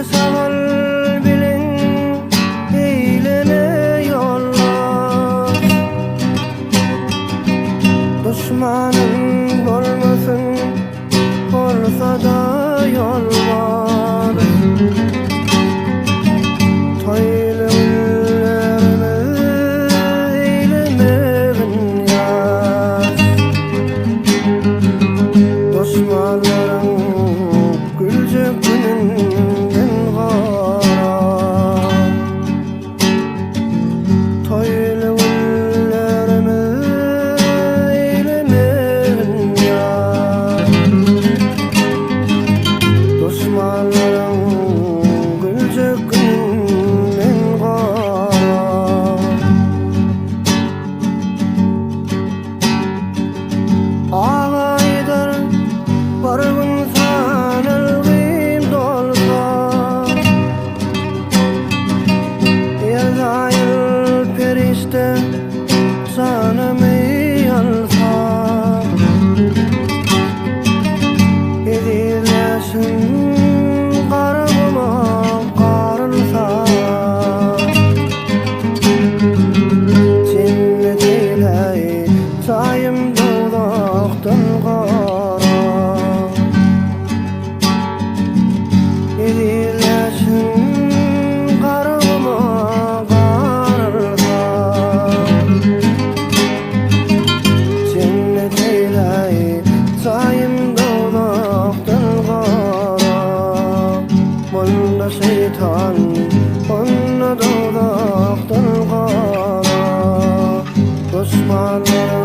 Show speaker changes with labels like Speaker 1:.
Speaker 1: Tilki şagal bilen eýleme ýoldaş. Duşmanyň bolmasyn, bolsa-da ýolbars. Toýly günlerimiz eýlemegin ýas. Duşmanlaryň güljek gününden gora. Toýly günlerimiz eýlemegin ýas. Duşmanlaryň güljek gününden gora. Aga aýdar bir gün sanalgym dolsa, Ezraýyl perişde janymy alsa, Eziz ýaşym gara guma garylsa, Jennet eýläý jaýym dowzahdan gora. Eziz ýaşym gara guma garylsa, Jennet eýläý jaýym dowzahdan gora. Munda şeýtan, onda dowzahdan gora. Duşmanlaryň.